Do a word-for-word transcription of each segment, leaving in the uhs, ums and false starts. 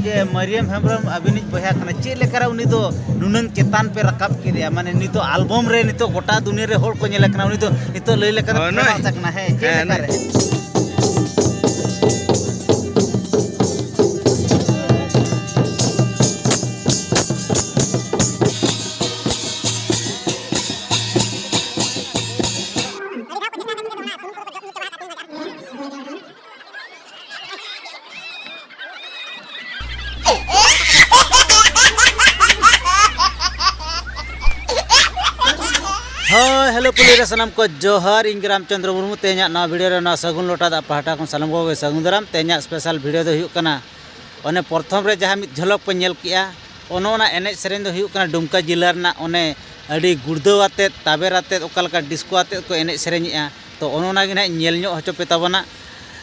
ᱡᱮ ᱢᱟᱨᱤᱭᱟᱢ ᱦᱮᱢᱵᱨᱚᱢ ᱟᱹᱵᱤᱱᱤᱡ ᱵᱚᱭᱦᱟ ᱠᱟᱱᱟ, ᱪᱮᱫ ᱞᱮᱠᱟᱨᱮ ᱩᱱᱤ ᱫᱚ ᱱᱩᱱᱟᱹᱝ ᱪᱮᱛᱟᱱ ᱯᱮ ᱨᱟᱠᱟᱵ ᱠᱮᱫᱮᱭᱟ? ᱢᱟᱱᱮ ᱱᱤᱛᱚᱜ ᱟᱞᱵᱚᱢ ᱨᱮ ᱱᱤᱛᱚᱜ ᱜᱚᱴᱟ ᱫᱩᱱᱤᱭᱟᱹ ᱨᱮ ᱦᱚᱲ ᱠᱚ ᱧᱮᱞᱮ ᱠᱟᱱᱟ, ᱩᱱᱤ ᱫᱚ ᱱᱤᱛᱚᱜ ᱞᱟᱹᱭ ᱞᱮᱠᱟ ᱫᱚ ᱦᱳᱭ, ᱱᱩᱭ᱾ ᱯᱷᱮᱢᱟᱥ ᱟᱠᱟᱱᱟ᱾ ᱦᱮᱸ, ᱪᱮᱫ ᱦᱮᱸ, ᱞᱮᱠᱟᱨᱮ? ᱦᱮᱸ᱾ ᱦᱳᱭ, ᱦᱮᱞᱳ ᱯᱩᱞᱤ ᱨᱮ ᱥᱟᱱᱟᱢ ᱠᱚ ᱡᱚᱦᱟᱨ᱾ ᱤᱧ ᱜᱮ ᱨᱟᱢᱪᱚᱸᱫᱽᱨᱚ ᱢᱩᱨᱢᱩ᱾ ᱛᱮᱦᱮᱧᱟᱜ ᱱᱚᱣᱟ ᱵᱷᱤᱰᱤᱭᱳ ᱨᱮ ᱱᱚᱣᱟ ᱥᱟᱹᱜᱩᱱ ᱞᱚᱴᱟ ᱫᱟᱜ ᱯᱟᱦᱴᱟ ᱠᱷᱚᱱ ᱥᱟᱱᱟᱢ ᱠᱚᱜᱮ ᱥᱟᱹᱜᱩᱱ ᱫᱟᱨᱟᱢ᱾ ᱛᱮᱦᱮᱧᱟᱜ ᱥᱯᱮᱥᱟᱞ ᱵᱷᱤᱰᱤᱭᱳ ᱫᱚ ᱦᱩᱭᱩᱜ ᱠᱟᱱᱟ, ᱚᱱᱮ ᱯᱨᱚᱛᱷᱚᱢ ᱨᱮ ᱡᱟᱦᱟᱸ ᱢᱤᱫ ᱡᱷᱚᱞᱚᱠ ᱯᱮ ᱧᱮᱞ ᱠᱮᱜᱼᱟ, ᱚᱱᱮ ᱚᱱᱟ ᱮᱱᱮᱡ ᱥᱮᱨᱮᱧ ᱫᱚ ᱦᱩᱭᱩᱜ ᱠᱟᱱᱟ ᱰᱩᱢᱠᱟ ᱡᱮᱞᱟ ᱨᱮᱱᱟᱜ ᱚᱱᱮ ᱟᱹᱰᱤ ᱜᱩᱲᱫᱟᱹᱣ ᱟᱛᱮᱫ, ᱛᱟᱵᱮᱨ ᱟᱛᱮᱫ, ᱚᱠᱟ ᱞᱮᱠᱟ ᱰᱤᱥᱠᱳ ᱟᱛᱮᱫ ᱠᱚ ᱮᱱᱮᱡ ᱥᱮᱨᱮᱧᱮᱜᱼᱟ᱾ ᱛᱚ, ᱚᱱᱮ ᱚᱱᱟ ᱜᱮ ᱱᱟᱦᱟᱜ ᱧᱮᱞ ᱧᱚᱜ ᱦᱚᱪᱚ ᱯᱮ ᱛᱟᱵᱚᱱᱟ᱾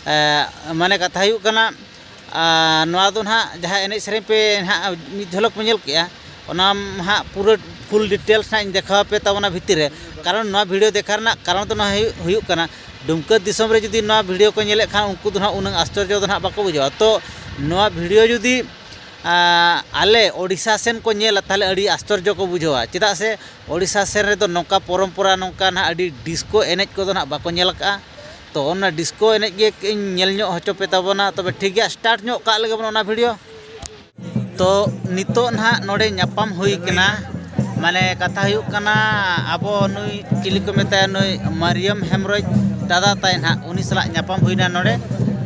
ᱮ, ᱢᱟᱱᱮ ᱠᱟᱛᱷᱟ ᱦᱩᱭᱩᱜ ᱠᱟᱱᱟ, ᱟᱨ ᱱᱚᱣᱟ ᱫᱚ ᱱᱟᱦᱟᱜ ᱡᱟᱦᱟᱸ ᱮᱱᱮᱡ ᱥᱮᱨᱮᱧ ᱯᱮ ᱱᱟᱦᱟᱜ ᱢᱤᱫ ᱡᱷᱚᱞᱚᱠ ᱯᱮ ᱧᱮᱞ ᱠᱮᱜᱼᱟ, ᱚᱱᱟ ᱦᱟᱸᱜ ᱯᱩᱨᱟᱹ ᱯᱷᱩᱞ ᱰᱤᱴᱮᱞᱥ ᱱᱟᱦᱟᱜ ᱤᱧ ᱫᱮᱠᱷᱟᱣ ᱟᱯᱮ ᱛᱟᱵᱚᱱᱟ ᱵᱷᱤᱛᱤᱨ ᱨᱮ᱾ ᱠᱟᱨᱚᱱ ᱱᱚᱣᱟ ᱵᱷᱤᱰᱤᱭᱳ ᱫᱮᱠᱷᱟᱣ ᱨᱮᱱᱟᱜ ᱠᱟᱨᱚᱱ ᱫᱚ ᱱᱚᱣᱟ ᱦᱩᱭᱩᱜ, ᱦᱩᱭᱩᱜ ᱠᱟᱱᱟ, ᱰᱩᱢᱠᱟᱹ ᱫᱤᱥᱚᱢ ᱨᱮ ᱡᱩᱫᱤ ᱱᱚᱣᱟ ᱵᱷᱤᱰᱤᱭᱳ ᱠᱚ ᱧᱮᱞᱮᱫ ᱠᱷᱟᱱ, ᱩᱱᱠᱩ ᱫᱚ ᱱᱟᱦᱟᱜ ᱩᱱᱟᱹᱝ ᱟᱥᱪᱚᱨᱡᱚ ᱫᱚ ᱱᱟᱦᱟᱜ ᱵᱟᱠᱚ ᱵᱩᱡᱷᱟᱹᱣᱟ᱾ ᱛᱚ, ᱱᱚᱣᱟ ᱵᱷᱤᱰᱤᱭᱳ ᱡᱩᱫᱤ, ᱟᱸ, ᱟᱞᱮ ᱳᱰᱤᱥᱟ ᱥᱮᱱ ᱠᱚ ᱧᱮᱞᱟ, ᱛᱟᱦᱚᱞᱮ ᱟᱹᱰᱤ ᱟᱥᱪᱚᱨᱡᱚ ᱠᱚ ᱵᱩᱡᱷᱟᱹᱣᱟ᱾ ᱪᱮᱫᱟᱜ ᱥᱮ ᱳᱰᱤᱥᱟ ᱥᱮᱱ ᱨᱮᱫᱚ ᱱᱚᱝᱠᱟ ᱯᱚᱨᱚᱢᱯᱚᱨᱟ, ᱱᱚᱝᱠᱟ ᱱᱟᱦᱟᱜ ᱟᱹᱰᱤ ᱰᱤᱥᱠᱳ ᱮᱱᱮᱡ ᱠᱚᱫᱚ ᱱᱟᱦᱟᱜ ᱵᱟᱠᱚ ᱧᱮᱞ ᱟᱠᱟᱫᱼᱟ᱾ ᱛᱚ, ᱚᱱᱟ ᱰᱤᱥᱠᱳ ᱮᱱᱮᱡ ᱜᱮ ᱤᱧ ᱧᱮᱞ ᱧᱚᱜ ᱦᱚᱪᱚ ᱯᱮ ᱛᱟᱵᱚᱱᱟ᱾ ᱛᱚᱵᱮ ᱴᱷᱤᱠ ᱜᱮᱭᱟ, ᱥᱴᱟᱨᱴ ᱧᱚᱜ ᱠᱟᱜ ᱞᱮᱜᱮ ᱵᱚᱱ ᱚᱱᱟ ᱵᱷᱤᱰᱤᱭᱳ᱾ ᱛᱚ, ᱱᱤᱛᱚᱜ ᱱᱟᱦᱟᱜ ᱱᱚᱰᱮ ᱧᱟᱯᱟᱢ ᱦᱩᱭ ᱠᱟᱱᱟ᱾ ᱢᱟᱱᱮ, ᱠᱟᱛᱷᱟ ᱦᱩᱭᱩᱜ ᱠᱟᱱᱟ, ᱟᱵᱚ ᱱᱩᱭ ᱪᱤᱞᱤ ᱠᱚ ᱢᱮᱛᱟᱭᱟ, ᱱᱩᱭ ᱢᱟᱨᱤᱭᱟᱢ ᱦᱮᱢᱵᱨᱚᱢ ᱫᱟᱫᱟ ᱛᱟᱭ ᱱᱟᱦᱟᱜ, ᱩᱱᱤ ᱥᱟᱞᱟᱜ ᱧᱟᱯᱟᱢ ᱦᱩᱭᱱᱟ ᱱᱚᱰᱮ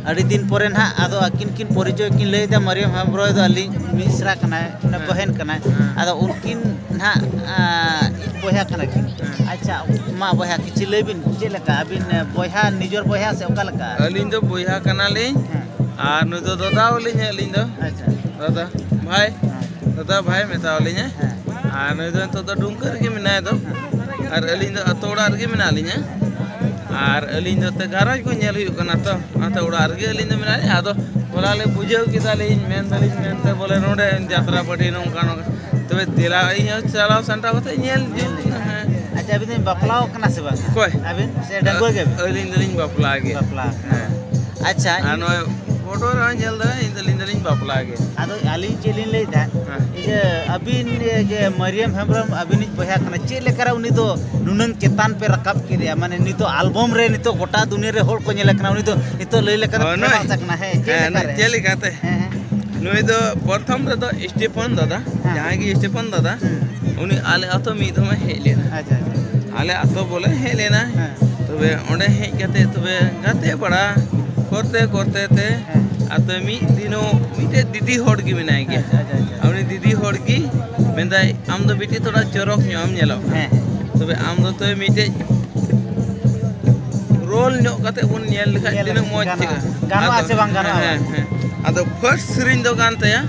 ᱟᱹᱰᱤ ᱫᱤᱱ ᱯᱚᱨᱮ ᱱᱟᱦᱟᱜ᱾ ᱟᱫᱚ ᱟᱹᱠᱤᱱ ᱠᱤᱱ ᱯᱚᱨᱤᱪᱚᱭ ᱠᱤᱱ ᱞᱟᱹᱭᱫᱟ, ᱢᱟᱨᱤᱭᱟᱢ ᱦᱮᱢᱵᱨᱚᱢ ᱫᱚ ᱟᱹᱞᱤᱧ ᱢᱤᱥᱨᱟ ᱠᱟᱱᱟᱭ, ᱢᱟᱱᱮ ᱦᱮᱸ᱾ ᱵᱚᱦᱮᱱ ᱠᱟᱱᱟᱭ᱾ ᱦᱮᱸ᱾ ᱟᱫᱚ ᱩᱱᱠᱤᱱ ᱱᱟᱦᱟᱜ, ᱟᱸ, ᱵᱚᱭᱦᱟ ᱠᱟᱱᱟ ᱠᱤᱱ᱾ ᱦᱮᱸ᱾ ᱟᱪᱪᱷᱟ, ᱢᱟ ᱵᱚᱭᱦᱟ, ᱠᱤᱪᱷᱩ ᱞᱟᱹᱭ ᱵᱤᱱ, ᱪᱮᱫ ᱞᱮᱠᱟ ᱟᱹᱵᱤᱱ, ᱵᱚᱭᱦᱟ, ᱱᱤᱡᱚᱨ ᱵᱚᱭᱦᱟ ᱥᱮ ᱚᱠᱟ ᱞᱮᱠᱟ? ᱟᱹᱞᱤᱧ ᱫᱚ ᱵᱚᱭᱦᱟ ᱠᱟᱱᱟᱞᱤᱧ᱾ ᱦᱮᱸ᱾ ᱟᱨ ᱱᱩᱭ ᱫᱚ ᱫᱟᱫᱟ ᱟᱹᱞᱤᱧ, ᱟᱹᱞᱤᱧ ᱫᱚ᱾ ᱟᱪᱪᱷᱟ᱾ ᱫᱟᱫᱟ, ᱵᱷᱟᱭ᱾ ᱦᱮᱸ᱾ ᱫᱟᱫᱟ, ᱵᱷᱟᱭ ᱢᱮᱛᱟᱣᱟᱞᱤᱧᱟᱭ᱾ ᱦᱮᱸ᱾ ᱟᱨ ᱱᱩᱭ ᱫᱚ ᱱᱤᱛᱚᱜ ᱫᱚ ᱰᱩᱢᱠᱟᱹ ᱨᱮᱜᱮ ᱢᱮᱱᱟᱭ ᱫᱚ᱾ ᱦᱮᱸ᱾ ᱟᱨ ᱟᱹᱞᱤᱧ ᱫᱚ ᱟᱛᱳ ᱚᱲᱟᱜ ᱨᱮᱜᱮ ᱢᱮᱱᱟᱜ ᱞᱤᱧᱟ᱾ ᱟᱨ ᱟᱹᱞᱤᱧ ᱫᱚ ᱛᱮ ᱜᱷᱟᱨᱚᱸᱡᱽ ᱠᱚ ᱧᱮᱞ ᱦᱩᱭᱩᱜ ᱠᱟᱱᱟ ᱛᱚ, ᱚᱱᱟᱛᱮ ᱚᱲᱟᱜ ᱨᱮᱜᱮ ᱟᱹᱞᱤᱧ ᱫᱚ ᱢᱮᱱᱟᱜ ᱞᱤᱧᱟ᱾ ᱟᱫᱚ ᱦᱚᱞᱟ ᱞᱮ ᱵᱩᱡᱷᱟᱹᱣ ᱠᱮᱫᱟᱞᱤᱧ, ᱢᱮᱱ ᱫᱟᱞᱤᱧ ᱢᱮᱱᱛᱮ ᱵᱚᱞᱮ ᱱᱚᱰᱮ ᱡᱟᱛᱨᱟ ᱯᱟᱹᱴᱤ ᱱᱚᱝᱠᱟ ᱱᱚᱝᱠᱟ᱾ ᱛᱚᱵᱮ ᱫᱮᱞᱟ, ᱤᱧ ᱦᱚᱸ ᱪᱟᱞᱟᱣ ᱥᱟᱢᱴᱟᱣ ᱠᱟᱛᱮ ᱧᱮᱞ ᱡᱩᱛ ᱞᱮᱱᱟ᱾ ᱦᱮᱸ᱾ ᱟᱪᱪᱷᱟ, ᱟᱹᱵᱤᱱ ᱫᱚᱵᱤᱱ ᱵᱟᱯᱞᱟᱣ ᱠᱟᱱᱟ ᱥᱮ ᱵᱟᱝ? ᱚᱠᱚᱭ? ᱟᱹᱵᱤᱱ ᱥᱮ ᱰᱟᱺᱜᱩᱣᱟᱹ ᱜᱮᱭᱟᱵᱤᱱ? ᱟᱹᱞᱤᱧ ᱫᱚᱞᱤᱧ ᱵᱟᱯᱞᱟ ᱜᱮ᱾ ᱵᱟᱯᱞᱟ ᱠᱟᱱᱟ᱾ ᱦᱮᱸ᱾ ᱟᱪᱪᱷᱟ, ᱟᱨ ᱤᱧ ᱱᱚᱜᱼᱚᱭ ᱯᱷᱳᱴᱳ ᱨᱮᱦᱚᱸ ᱧᱮᱞ ᱫᱟᱲᱮᱭᱟᱜᱼᱟ, ᱤᱧ ᱫᱚ, ᱟᱹᱞᱤᱧ ᱫᱚᱞᱤᱧ ᱵᱟᱯᱞᱟ ᱜᱮ᱾ ᱟᱫᱚ ᱟᱹᱞᱤᱧ ᱪᱮᱫ ᱞᱤᱧ ᱞᱟᱹᱭ ᱮᱫᱟ, ᱦᱮᱸ᱾ ᱤᱭᱟᱹ, ᱟᱹᱵᱤᱱ ᱡᱮ ᱢᱟᱨᱤᱭᱟᱢ ᱦᱮᱢᱵᱨᱚᱢ ᱟᱹᱵᱤᱱᱤᱡ ᱵᱚᱭᱦᱟ ᱠᱟᱱᱟ, ᱪᱮᱫ ᱞᱮᱠᱟᱨᱮ ᱩᱱᱤ ᱫᱚ ᱱᱩᱱᱟᱹᱝ ᱪᱮᱛᱟᱱ ᱯᱮ ᱨᱟᱠᱟᱵ ᱠᱮᱫᱮᱭᱟ? ᱢᱟᱱᱮ ᱱᱤᱛᱚᱜ ᱟᱞᱵᱚᱢ ᱨᱮ ᱱᱤᱛᱚᱜ ᱜᱚᱴᱟ ᱫᱩᱱᱤᱭᱟᱹ ᱨᱮ ᱦᱚᱲ ᱠᱚ ᱧᱮᱞᱮ ᱠᱟᱱᱟ, ᱩᱱᱤ ᱫᱚ ᱱᱤᱛᱚᱜ ᱞᱟᱹᱭ ᱞᱮᱠᱟ ᱫᱚ ᱦᱳᱭ, ᱱᱩᱭ᱾ ᱯᱷᱮᱢᱟᱥ ᱟᱠᱟᱱᱟ᱾ ᱦᱮᱸ, ᱪᱮᱫ ᱦᱮᱸ, ᱞᱮᱠᱟᱨᱮ? ᱪᱮᱫ ᱞᱮᱠᱟᱛᱮ? ᱦᱮᱸ, ᱦᱮᱸ᱾ ᱱᱩᱭ ᱫᱚ ᱯᱨᱚᱛᱷᱚᱢ ᱨᱮᱫᱚ ᱥᱴᱤᱯᱷᱟᱱ ᱫᱟᱫᱟ, ᱦᱮᱸ᱾ ᱡᱟᱦᱟᱸᱭ ᱜᱮ ᱥᱴᱤᱯᱷᱟᱱ ᱫᱟᱫᱟ, ᱦᱩᱸ᱾ ᱩᱱᱤ ᱟᱞᱮ ᱟᱹᱛᱩ ᱢᱤᱫ ᱫᱷᱟᱣ ᱦᱮᱡ ᱞᱮᱱᱟ᱾ ᱟᱪᱪᱷᱟ, ᱟᱪᱪᱷᱟ᱾ ᱟᱞᱮ ᱟᱹᱛᱩ ᱵᱚᱞᱮ ᱦᱮᱡ ᱞᱮᱱᱟ᱾ ᱦᱮᱸ᱾ ᱛᱚᱵᱮ ᱚᱸᱰᱮ ᱦᱮᱡ ᱠᱟᱛᱮ ᱛᱚᱵᱮ ᱜᱟᱛᱮ ᱵᱟᱲᱟ ᱠᱚᱨᱛᱮ ᱠᱚᱨᱛᱮ ᱛᱮ ᱦᱮᱸ᱾ ᱟᱫᱚ ᱢᱤᱫ ᱫᱤᱱᱚᱜ ᱢᱤᱫᱴᱮᱡ ᱫᱤᱫᱤ ᱦᱚᱲ ᱜᱮ ᱢᱮᱱᱟᱭ ᱜᱮᱭᱟ᱾ ᱟᱪᱪᱷᱟ, ᱟᱪᱪᱷᱟ, ᱟᱪᱪᱷᱟ᱾ ᱟᱨ ᱩᱱᱤ ᱫᱤᱫᱤ ᱦᱚᱲ ᱜᱮ ᱢᱮᱱᱫᱟᱭ, "ᱟᱢ ᱫᱚ ᱵᱤᱴᱤ ᱛᱷᱚᱲᱟ ᱪᱚᱨᱚᱠ ᱧᱚᱜ ᱮᱢ ᱧᱮᱞᱚᱜ ᱠᱟᱱᱟ᱾ ᱦᱮᱸ, ᱦᱮᱸ᱾ ᱛᱚᱵᱮ ᱟᱢ ᱫᱚ ᱛᱚᱵᱮ ᱢᱤᱫᱴᱮᱡ ᱨᱳᱞ ᱧᱚᱜ ᱠᱟᱛᱮ ᱵᱚᱱ ᱧᱮᱞ ᱞᱮᱠᱷᱟᱡ ᱧᱮᱞ ᱛᱤᱱᱟᱹᱜ ᱢᱚᱡᱽ ᱜᱟᱱᱚᱜᱼᱟ᱾ ᱴᱷᱤᱠᱟ?" ᱜᱟᱱᱚᱜᱼᱟ ᱟᱫᱚ ᱥᱮ ᱵᱟᱝ ᱜᱟᱱᱚᱜᱼᱟ? ᱦᱮᱸ, ᱦᱮᱸ᱾ ᱟᱫᱚ ᱯᱷᱟᱥᱴ ᱥᱮᱨᱮᱧ ᱫᱚ ᱠᱟᱱ ᱛᱟᱭᱟ,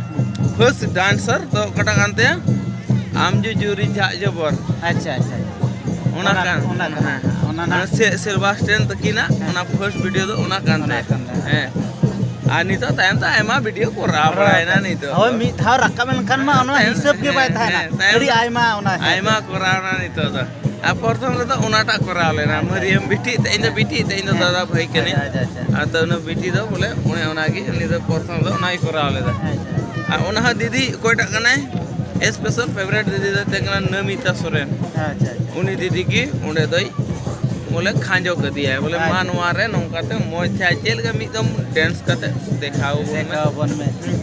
ᱯᱷᱟᱥᱴ ᱰᱟᱱᱥᱟᱨ ᱫᱚ ᱚᱠᱟᱴᱟᱜ ᱠᱟᱱ ᱛᱟᱭᱟ? ᱟᱢ ᱡᱩᱡᱩᱨᱤ ᱡᱷᱟᱜ ᱡᱚᱵᱚᱨ᱾ ᱟᱪᱪᱷᱟ, ᱟᱪᱪᱷᱟ᱾ ᱚᱱᱟ ᱚᱱᱟ, ᱠᱟᱱ, ᱚᱱᱟ ᱠᱟᱱᱟ᱾ ᱦᱮᱸ᱾ ᱚᱱᱟ ᱱᱟᱜ ᱥᱮ-, ᱥᱮᱵᱟᱥᱴᱤᱭᱟᱱ ᱛᱟᱹᱠᱤᱱᱟᱜ ᱦᱮᱸ᱾ ᱚᱱᱟ ᱯᱷᱟᱥᱴ ᱵᱷᱤᱰᱤᱭᱳ ᱫᱚ ᱚᱱᱟ ᱠᱟᱱ ᱚᱱᱟ ᱛᱟᱭᱟ᱾ ᱠᱟᱱ ᱛᱟᱭᱟ᱾ ᱦᱮᱸ᱾ ᱟᱨ ᱱᱤᱛᱚᱜ ᱛᱟᱭᱚᱢ ᱛᱮ ᱟᱭᱢᱟ ᱵᱷᱤᱰᱤᱭᱳ ᱠᱚᱨᱟᱣ ᱠᱚᱨᱟᱣ ᱵᱟᱲᱟᱭᱮᱱᱟ ᱠᱟᱱ᱾ ᱱᱤᱛᱚᱜ ᱦᱳᱭ, ᱫᱚ᱾ ᱢᱤᱫ ᱫᱷᱟᱣ ᱨᱟᱠᱟᱵ ᱮᱱᱠᱷᱟᱱ ᱢᱟ ᱚᱱᱟ ᱛᱟᱭᱚᱢ, ᱦᱤᱥᱟᱹᱵ ᱜᱮ ᱵᱟᱭ ᱦᱮᱸ, ᱛᱟᱦᱮᱱᱟ᱾ ᱦᱮᱸ, ᱛᱟᱭᱚᱢ ᱟᱹᱰᱤ ᱟᱭᱢᱟ ᱚᱱᱟ ᱦᱤᱥᱟᱹᱵ ᱟᱭᱢᱟ ᱜᱮ᱾ ᱠᱚᱨᱟᱣᱱᱟ ᱱᱤᱛᱚᱜ ᱫᱚ᱾ ᱟᱨ ᱯᱨᱚᱛᱷᱚᱢ ᱨᱮᱫᱚ ᱚᱱᱟᱴᱟᱜ ᱠᱚᱨᱟᱣ ᱞᱮᱱᱟ, ᱟᱪᱪᱷᱟ, ᱢᱟᱹᱨᱤᱭᱟᱹᱢ ᱟᱪᱪᱷᱟ᱾ ᱵᱤᱴᱤ ᱛᱮ, ᱤᱧ ᱫᱚ ᱦᱮᱸ᱾ ᱵᱤᱴᱤ ᱛᱮ, ᱤᱧ ᱫᱚ ᱦᱮᱸ᱾ ᱫᱟᱫᱟ ᱵᱷᱟᱹᱭ ᱠᱟᱹᱱᱟᱹᱧ᱾ ᱟᱪᱪᱷᱟ, ᱟᱪᱪᱷᱟ, ᱟᱪᱪᱷᱟ᱾ ᱟᱫᱚ ᱩᱱᱤ ᱵᱤᱴᱤ ᱫᱚ ᱵᱚᱞᱮ ᱚᱱᱮ ᱚᱱᱟᱜᱮ, ᱩᱱᱤ ᱫᱚ ᱯᱨᱚᱛᱷᱚᱢ ᱫᱚ ᱚᱱᱟᱭ ᱠᱚᱨᱟᱣ ᱞᱮᱫᱟ᱾ ᱟᱪᱪᱷᱟ᱾ ᱟᱨ ᱚᱱᱟ ᱦᱚᱸ ᱫᱤᱫᱤ ᱚᱠᱚᱭᱴᱟᱜ ᱠᱟᱱᱟᱭ? ᱥᱯᱮᱥᱟᱞ ᱯᱷᱮᱵᱟᱨᱮᱴ ᱫᱤᱫᱤ ᱫᱚ ᱛᱟᱦᱮᱸ ᱠᱟᱱᱟ ᱱᱚᱢᱤᱛᱟ ᱥᱚᱨᱮᱱ᱾ ᱟᱪᱪᱷᱟ, ᱟᱪᱪᱷᱟ᱾ ᱩᱱᱤ ᱫᱤᱫᱤ ᱜᱮ ᱚᱸᱰᱮ ᱫᱚᱭ ᱵᱚᱞᱮ ᱠᱷᱟᱸᱡᱚ ᱠᱟᱫᱮᱭᱟᱭ, ᱵᱚᱞᱮ, ᱟᱪᱪᱷᱟ᱾ "ᱢᱟ, ᱱᱚᱣᱟ ᱨᱮ ᱱᱚᱝᱠᱟᱛᱮ ᱢᱚᱡᱽ ᱪᱷᱟᱭ ᱪᱮᱫ ᱞᱮᱠᱟ ᱢᱤᱫ ᱫᱚᱢ ᱰᱮᱱᱥ ᱠᱟᱛᱮ ᱫᱮᱠᱷᱟᱣ ᱟᱵᱚᱱ ᱢᱮ᱾" ᱫᱮᱠᱷᱟᱣ ᱟᱵᱚᱱ ᱢᱮ᱾ ᱦᱩᱸ᱾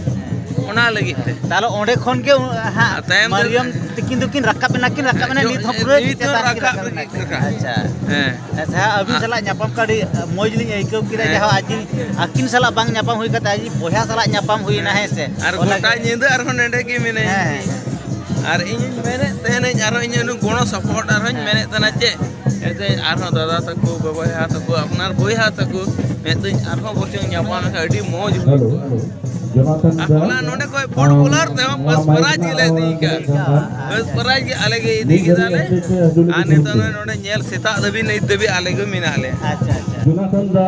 ᱚᱱᱟ ᱞᱟᱹᱜᱤᱫ ᱛᱮ᱾ ᱛᱟᱦᱞᱮ ᱚᱸᱰᱮ ᱠᱷᱚᱱ ᱜᱮ ᱦᱟᱸᱜ ᱟᱨ ᱛᱟᱭᱚᱢ ᱛᱮ ᱢᱟᱨᱤᱭᱟᱢ ᱛᱤᱠᱤᱱ ᱫᱚᱠᱤᱱ ᱨᱟᱠᱟᱵ ᱮᱱᱟ, ᱠᱤᱱ ᱨᱟᱠᱟᱵ ᱮᱱᱟ, ᱡᱚ-, ᱱᱤᱛ ᱦᱚᱸ ᱯᱩᱨᱟᱹ ᱱᱤᱛ ᱦᱚᱸ ᱪᱮᱛᱟᱱ ᱨᱮᱠᱤᱱ ᱨᱟᱠᱟᱵ ᱨᱟᱠᱟᱵ ᱨᱮᱜᱮ ᱮᱱᱟ᱾ ᱨᱟᱠᱟᱵ᱾ ᱟᱪᱪᱷᱟ᱾ ᱦᱮᱸ᱾ ᱟᱪᱪᱷᱟ, ᱟᱹᱵᱤᱱ ᱟᱜ ᱥᱟᱞᱟᱜ ᱧᱟᱯᱟᱢ ᱠᱟᱛᱮ ᱟᱹᱰᱤ ᱢᱚᱡᱽ ᱞᱤᱧ ᱟᱹᱭᱠᱟᱹᱣ ᱠᱮᱫᱟ, ᱦᱮᱸ᱾ ᱡᱟᱦᱟᱸ ᱟᱹᱠᱤᱱ, ᱟᱹᱠᱤᱱ ᱥᱟᱞᱟᱜ ᱵᱟᱝ ᱧᱟᱯᱟᱢ ᱦᱩᱭ ᱠᱟᱛᱮ ᱟᱹᱞᱤᱧ ᱵᱚᱭᱦᱟ ᱥᱟᱞᱟᱜ ᱧᱟᱯᱟᱢ ᱦᱩᱭᱱᱟ, ᱦᱮᱸ ᱥᱮ? ᱟᱨ ᱚᱱᱟ ᱜᱚᱴᱟ ᱜᱮ᱾ ᱧᱤᱫᱟᱹ ᱟᱨᱦᱚᱸ ᱱᱚᱰᱮ ᱜᱮ ᱢᱤᱱᱟᱹᱧᱟ᱾ ᱦᱮᱸ, ᱦᱮᱸ, ᱦᱮᱸ᱾ ᱟᱨ ᱤᱧᱤᱧ ᱢᱮᱱᱮᱫ ᱛᱟᱦᱮᱱᱟᱹᱧ, ᱟᱨᱦᱚᱸ ᱤᱧ ᱩᱱᱤ ᱜᱚᱲᱚ ᱥᱚᱯᱚᱦᱚᱫ ᱟᱨᱦᱚᱸᱧ ᱦᱮᱸ᱾ ᱢᱮᱱᱮᱫ ᱛᱟᱦᱮᱱᱟ ᱪᱮᱫ? ᱮᱱᱛᱮ ᱟᱨᱦᱚᱸ ᱫᱟᱫᱟ ᱛᱟᱠᱚ, ᱵᱟᱵᱟᱭᱦᱟ ᱛᱟᱠᱚ, ᱟᱯᱱᱟᱨ ᱵᱚᱭᱦᱟ ᱛᱟᱠᱚ, ᱢᱮᱱᱫᱟᱹᱧ ᱟᱨᱦᱚᱸ ᱵᱚᱨᱪᱚᱝ ᱧᱟᱯᱟᱢ ᱞᱮᱱᱠᱷᱟᱱ ᱟᱹᱰᱤ ᱢᱚᱡᱽ ᱦᱩᱭ ᱦᱮᱞᱳ, ᱠᱚᱜᱼᱟ᱾ ᱦᱮᱞᱳ᱾ ᱡᱚᱱᱟᱛᱷᱟᱱ ᱟᱨ ᱫᱟ, ᱦᱚᱞᱟ ᱱᱚᱰᱮ ᱠᱷᱚᱡ ᱯᱷᱩᱴᱵᱚᱞᱟᱨ ᱛᱮᱦᱚᱸ ᱱᱚᱣᱟ ᱯᱷᱟᱥᱴ ᱢᱟᱭᱤᱠ ᱯᱨᱟᱭᱤᱡᱽ ᱨᱮᱱᱟᱜ ᱞᱮ ᱨᱚᱲ ᱤᱫᱤ ᱟᱸᱡᱚᱢ ᱠᱟᱜᱼᱟ᱾ ᱞᱮᱱᱠᱷᱟᱱ ᱯᱷᱟᱥᱴ ᱯᱨᱟᱭᱤᱡᱽ ᱜᱮ ᱟᱞᱮ ᱜᱮ ᱤᱫᱤ ᱱᱤᱡᱮᱨ ᱠᱮᱫᱟᱞᱮ᱾ ᱮᱠᱥᱮᱥ ᱛᱮ ᱟᱸᱡᱚᱢ ᱟᱨ ᱞᱮᱠᱷᱟᱱ ᱱᱤᱛᱚᱜ ᱱᱚᱜᱼᱚᱭ ᱱᱚᱰᱮ ᱧᱮᱞ ᱥᱮᱛᱟᱜ ᱫᱷᱟᱹᱵᱤᱡ ᱱᱤᱛ ᱫᱷᱟᱹᱵᱤᱡ ᱟᱞᱮ ᱜᱮ ᱢᱮᱱᱟᱜ ᱞᱮᱭᱟ᱾ ᱟᱪᱪᱷᱟ, ᱟᱪᱪᱷᱟ᱾ ᱡᱚᱱᱟᱛᱷᱟᱱ ᱫᱟ,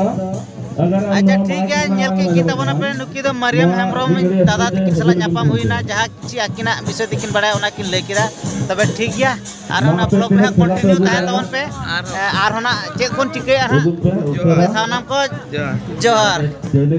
ᱟᱜᱟᱨ ᱟᱢ ᱟᱪᱪᱷᱟ, ᱱᱚᱣᱟ ᱴᱷᱤᱠ ᱢᱟᱭᱤᱠ ᱜᱮᱭᱟ, ᱨᱮᱱᱟᱜ ᱧᱮᱞ ᱨᱚᱲ ᱠᱮᱫ ᱠᱤᱱ ᱟᱸᱡᱚᱢ ᱛᱟᱵᱚᱱᱟ ᱠᱷᱟᱱ, ᱯᱮ, ᱱᱩᱠᱤᱱ ᱫᱚ ᱢᱟᱨᱤᱭᱟᱢ ᱱᱚᱣᱟ ᱦᱮᱢᱵᱨᱚᱢ ᱵᱷᱤᱰᱤᱭᱳ ᱫᱟᱫᱟ ᱮᱠᱥᱮᱥ ᱛᱮ ᱛᱟᱹᱠᱤᱱ ᱥᱟᱞᱟᱜ ᱟᱸᱡᱚᱢ ᱧᱟᱯᱟᱢ ᱞᱮᱠᱷᱟᱱ ᱦᱩᱭᱱᱟ, ᱡᱟᱦᱟᱸ ᱠᱤᱪᱷᱤ ᱟᱹᱠᱤᱱᱟᱜ ᱵᱤᱥᱚᱭ ᱛᱮᱠᱤᱱ ᱵᱟᱲᱟᱭᱟ ᱚᱱᱟ ᱠᱤᱱ ᱞᱟᱹᱭ ᱠᱮᱫᱟ᱾ ᱛᱚᱵᱮ ᱴᱷᱤᱠ ᱜᱮᱭᱟ, ᱟᱨ ᱚᱱᱟ ᱵᱞᱚᱜ ᱨᱮ ᱦᱟᱸᱜ ᱠᱚᱱᱴᱤᱱᱤᱭᱩ ᱛᱟᱦᱮᱱ ᱛᱟᱵᱚᱱ ᱯᱮ᱾ ᱟᱨ ᱮ, ᱟᱨᱦᱚᱸ ᱱᱟᱜ ᱪᱮᱫ ᱵᱚᱱ ᱪᱤᱠᱟᱹᱭᱟ ᱦᱟᱸᱜ? ᱦᱩᱡᱩᱜ ᱯᱮ, ᱩᱥᱟᱹᱨᱟ᱾ ᱥᱟᱱᱟᱢ ᱠᱚ ᱡᱚᱦᱟᱨ᱾ ᱡᱚᱦᱟᱨ᱾ ᱪᱮᱞᱮ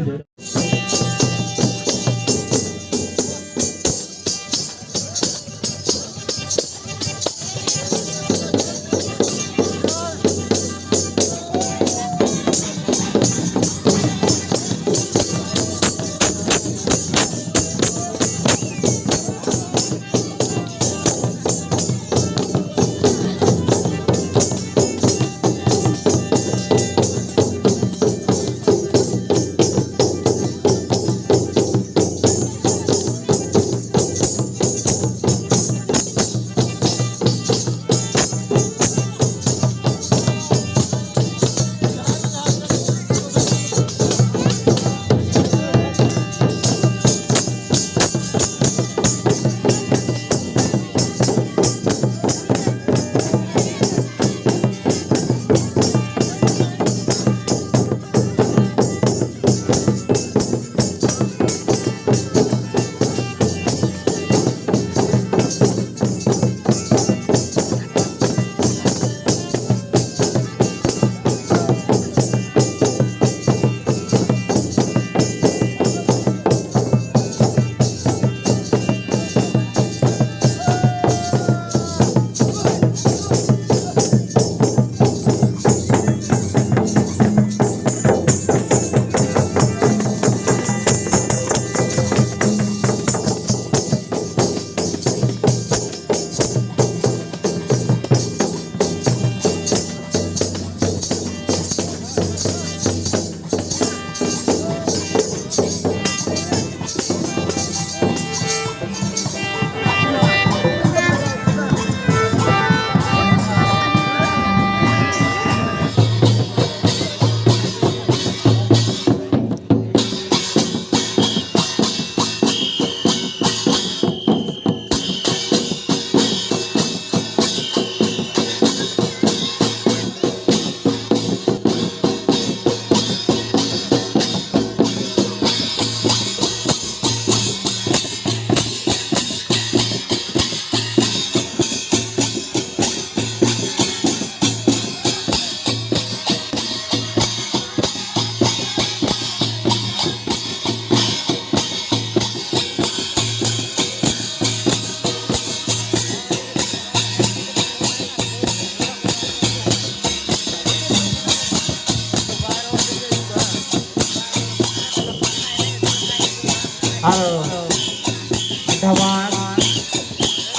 ᱫᱟᱵᱟᱝ,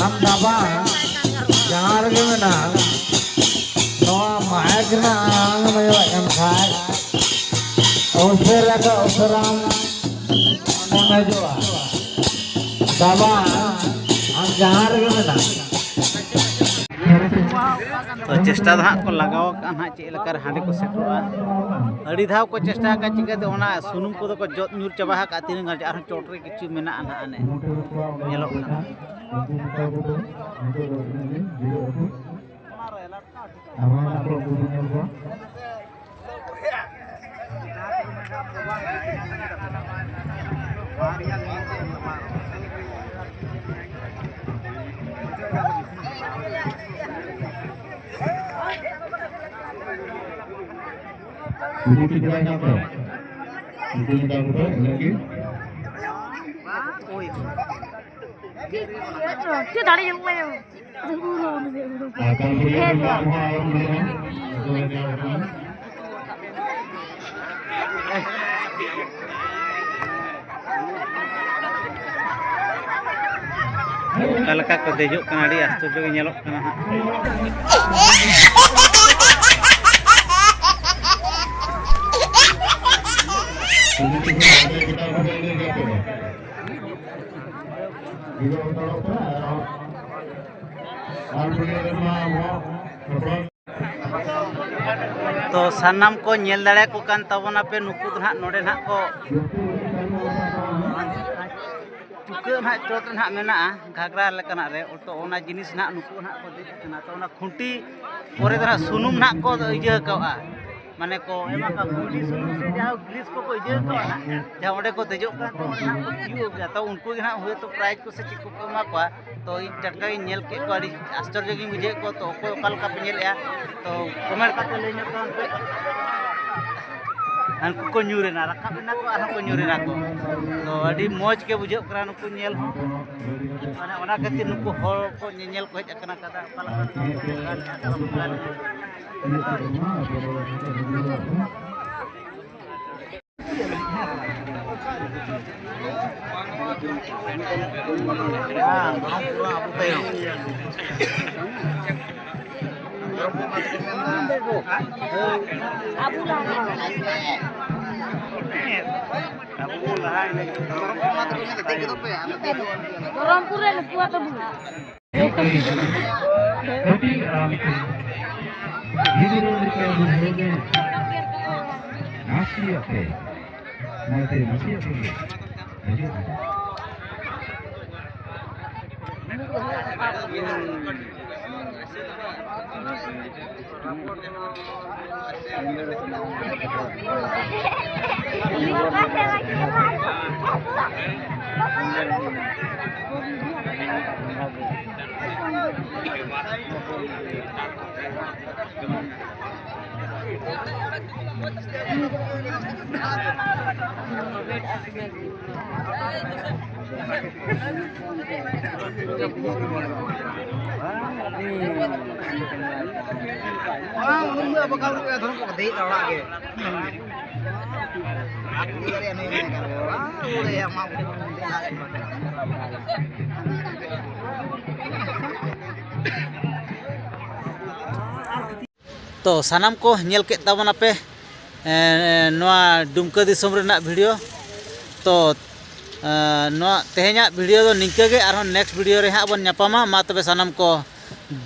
ᱟᱢ ᱫᱟᱵᱟᱝ ᱡᱟᱦᱟᱸ ᱨᱮᱜᱮ ᱢᱮᱱᱟᱜ, ᱱᱚᱣᱟ ᱢᱟᱭᱤᱠ ᱨᱮᱱᱟᱜ ᱟᱲᱟᱝ ᱮᱢ ᱟᱸᱡᱚᱢᱮᱫ ᱠᱟᱱ ᱠᱷᱟᱡ, ᱩᱥᱟᱹᱨᱟ ᱠᱷᱚᱡ ᱩᱥᱟᱹᱨᱟᱢ ᱯᱷᱳᱱ ᱦᱤᱡᱩᱜᱼᱟ᱾ ᱫᱟᱵᱟᱝ, ᱟᱢ ᱡᱟᱦᱟᱸ ᱨᱮᱜᱮ ᱢᱮᱱᱟᱜ᱾ ᱛᱚ, ᱪᱮᱥᱴᱟ ᱫᱚ ᱦᱟᱸᱜ ᱠᱚ ᱞᱟᱜᱟᱣ ᱟᱠᱟᱫᱼᱟ ᱦᱟᱸᱜ, ᱪᱮᱫ ᱞᱮᱠᱟ ᱨᱮ ᱦᱟᱸᱰᱮ ᱠᱚ ᱥᱮᱴᱮᱨᱚᱜᱼᱟ᱾ ᱟᱹᱰᱤ ᱫᱷᱟᱣ ᱠᱚ ᱪᱮᱥᱴᱟ ᱟᱠᱟᱫ, ᱪᱤᱠᱟᱹᱛᱮ ᱚᱱᱟ ᱥᱩᱱᱩᱢ ᱠᱚᱫᱚ ᱠᱚ ᱡᱚᱫ ᱧᱩᱨ ᱪᱟᱵᱟ ᱟᱠᱟᱫ, ᱛᱤᱱᱟᱹᱜ ᱜᱟᱱ ᱟᱨᱦᱚᱸ ᱪᱚᱴ ᱨᱮ ᱠᱤᱪᱷᱩ ᱢᱮᱱᱟᱜᱼᱟ ᱱᱟᱦᱟᱜ, ᱚᱱᱮ ᱧᱮᱞᱚᱜ ᱠᱟᱱᱟ᱾ ᱩᱱᱠᱩ ᱪᱮᱫ ᱠᱟᱱᱟ ᱠᱚ? ᱩᱱᱠᱩ ᱢᱮᱛᱟ ᱠᱚ ᱯᱮ, ᱤᱱᱟᱹᱜ ᱜᱮ᱾ ᱪᱮᱫ ᱫᱟᱲᱮ ᱧᱟᱢᱚᱜ ᱠᱟᱱᱟ? ᱟᱨ ᱠᱟᱱ ᱜᱮᱭᱟ ᱦᱮᱸ, ᱠᱚ ᱵᱟᱝ᱾ ᱦᱚᱸ ᱟᱨ ᱢᱮᱱᱟᱜᱼᱟ᱾ ᱩᱱᱠᱩ ᱞᱮᱠᱟ ᱠᱚ᱾ ᱚᱠᱟ ᱞᱮᱠᱟ ᱠᱚ ᱫᱮᱡᱚᱜ ᱠᱟᱱᱟ, ᱟᱹᱰᱤ ᱟᱥᱪᱚᱨᱡᱚ ᱜᱮ ᱧᱮᱞᱚᱜ ᱠᱟᱱᱟ ᱦᱟᱸᱜ᱾ ᱛᱚ, ᱥᱟᱱᱟᱢ ᱠᱚ ᱧᱮᱞ ᱫᱟᱲᱮᱭᱟᱠᱚ ᱠᱟᱱ ᱛᱟᱵᱚᱱᱟᱯᱮ, ᱱᱩᱠᱩ ᱫᱚ ᱱᱟᱦᱟᱜ ᱱᱚᱰᱮ ᱱᱟᱦᱟᱜ ᱠᱚ ᱪᱩᱠᱟᱹᱜ ᱱᱟᱦᱟᱜ ᱪᱚᱴ ᱨᱮ ᱱᱟᱦᱟᱜ ᱢᱮᱱᱟᱜᱼᱟ, ᱜᱷᱟᱜᱽᱨᱟ ᱞᱮᱠᱟᱱᱟᱜ ᱨᱮ᱾ ᱛᱚ, ᱚᱱᱟ ᱡᱤᱱᱤᱥ ᱱᱟᱦᱟᱜ ᱱᱩᱠᱩ ᱱᱟᱦᱟᱜ ᱠᱚ ᱫᱮᱡ ᱠᱟᱱᱟ᱾ ᱛᱚ, ᱚᱱᱟ ᱠᱷᱩᱱᱴᱤ ᱯᱚᱨᱮ ᱫᱚ ᱱᱟᱦᱟᱜ ᱥᱩᱱᱩᱢ ᱱᱟᱦᱟᱜ ᱠᱚ ᱤᱭᱟᱹ ᱠᱟᱜᱼᱟ, ᱢᱟᱱᱮ ᱠᱚ ᱮᱢᱟ ᱠᱚᱣᱟ ᱠᱩᱸᱭᱰᱤ ᱥᱩᱱᱩᱢ ᱥᱮ ᱡᱟᱦᱟᱸ ᱜᱨᱤᱥ ᱠᱚᱠᱚ ᱤᱭᱟᱹ ᱠᱟᱜᱼᱟ ᱱᱟᱦᱟᱜ, ᱡᱟᱦᱟᱸ ᱚᱸᱰᱮ ᱠᱚ ᱫᱮᱡᱚᱜ ᱠᱟᱱᱟ, ᱛᱚ, ᱚᱸᱰᱮ ᱱᱟᱦᱟᱜ ᱠᱚ ᱛᱤᱭᱳᱜ ᱜᱮᱭᱟ᱾ ᱛᱚ, ᱩᱱᱠᱩ ᱜᱮ ᱱᱟᱦᱟᱜ ᱦᱳᱭᱛᱳ ᱯᱨᱟᱭᱤᱡᱽ ᱠᱚ ᱥᱮ ᱪᱮᱫ ᱠᱚᱠᱚ ᱮᱢᱟ ᱠᱚᱣᱟ᱾ ᱛᱚ, ᱤᱧ ᱴᱟᱴᱠᱟ ᱜᱤᱧ ᱧᱮᱞ ᱠᱮᱫ ᱠᱚᱣᱟ, ᱟᱹᱰᱤ ᱟᱥᱪᱚᱨᱡᱚ ᱜᱤᱧ ᱵᱩᱡᱷᱟᱹᱣᱮᱫ ᱠᱚᱣᱟ᱾ ᱛᱚ, ᱚᱠᱚᱭ ᱚᱠᱟ ᱞᱮᱠᱟ ᱯᱮ ᱧᱮᱞᱮᱫᱼᱟ, ᱛᱚ, ᱠᱚᱢᱮᱱᱴ ᱠᱟᱛᱮ ᱞᱟᱹᱭ ᱧᱚᱜ ᱛᱟᱵᱚᱱ ᱯᱮ᱾ ᱦᱟᱱᱠᱩ ᱠᱚ ᱧᱩᱨ ᱮᱱᱟ, ᱨᱟᱠᱟᱵ ᱮᱱᱟ ᱠᱚ, ᱟᱨᱦᱚᱸ ᱠᱚ ᱧᱩᱨ ᱮᱱᱟ ᱠᱚ᱾ ᱛᱚ, ᱟᱹᱰᱤ ᱢᱚᱡᱽ ᱜᱮ ᱵᱩᱡᱷᱟᱹᱜ ᱠᱟᱱᱟ ᱱᱩᱠᱩ ᱧᱮᱞ ᱦᱚᱸ᱾ ᱢᱟᱱᱮ, ᱚᱱᱟ ᱠᱷᱟᱹᱛᱤᱨ ᱱᱩᱠᱩ ᱦᱚᱲ ᱠᱚ ᱧᱮᱧᱮᱞ ᱠᱚ ᱦᱮᱡ ᱟᱠᱟᱱᱟ, ᱚᱠᱟ ᱞᱮᱠᱟ ᱠᱚ ᱧᱮᱞᱮᱫᱼᱟ, ᱚᱠᱟ ᱞᱮᱠᱟ᱾ ᱫᱷᱚᱨᱚᱢᱯᱩᱨ ᱨᱮ ᱱᱩᱠᱩᱣᱟᱜ ᱛᱟᱵᱚᱱ᱾ ᱠᱟᱹᱴᱤᱡ ᱟᱨᱟᱢ ᱛᱮ ᱜᱤᱫᱽᱨᱟᱹ ᱞᱮᱠᱟ ᱵᱩᱡᱷᱟᱹᱣ ᱢᱮ᱾ ᱱᱟᱥᱮᱭᱟᱜ ᱛᱮ, ᱚᱱᱟᱛᱮ ᱱᱟᱥᱮᱭᱟᱜ ᱛᱮᱜᱮ ᱦᱤᱡᱩᱜ ᱢᱮ᱾ ᱛᱚ ᱥᱟᱱᱟᱢ ᱠᱚ ᱧᱮᱞ ᱠᱮᱫ ᱛᱟᱵᱚᱱᱟᱯᱮ, ᱮᱸ, ᱱᱚᱣᱟ ᱰᱩᱢᱠᱟᱹ ᱫᱤᱥᱚᱢ ᱨᱮᱱᱟᱜ ᱵᱷᱤᱰᱤᱭᱳ᱾ ᱛᱚ, ᱮᱸ, ᱱᱚᱣᱟ ᱛᱮᱦᱮᱧᱟᱜ ᱵᱷᱤᱰᱤᱭᱳ ᱫᱚ ᱱᱤᱝᱠᱟᱹ ᱜᱮ, ᱟᱨᱦᱚᱸ ᱱᱮᱠᱥᱴ ᱵᱷᱤᱰᱤᱭᱳ ᱨᱮ ᱦᱟᱸᱜ ᱵᱚᱱ ᱧᱟᱯᱟᱢᱟ᱾ ᱢᱟ ᱛᱚᱵᱮ ᱥᱟᱱᱟᱢ ᱠᱚ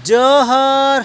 ᱡᱚᱦᱟᱨ᱾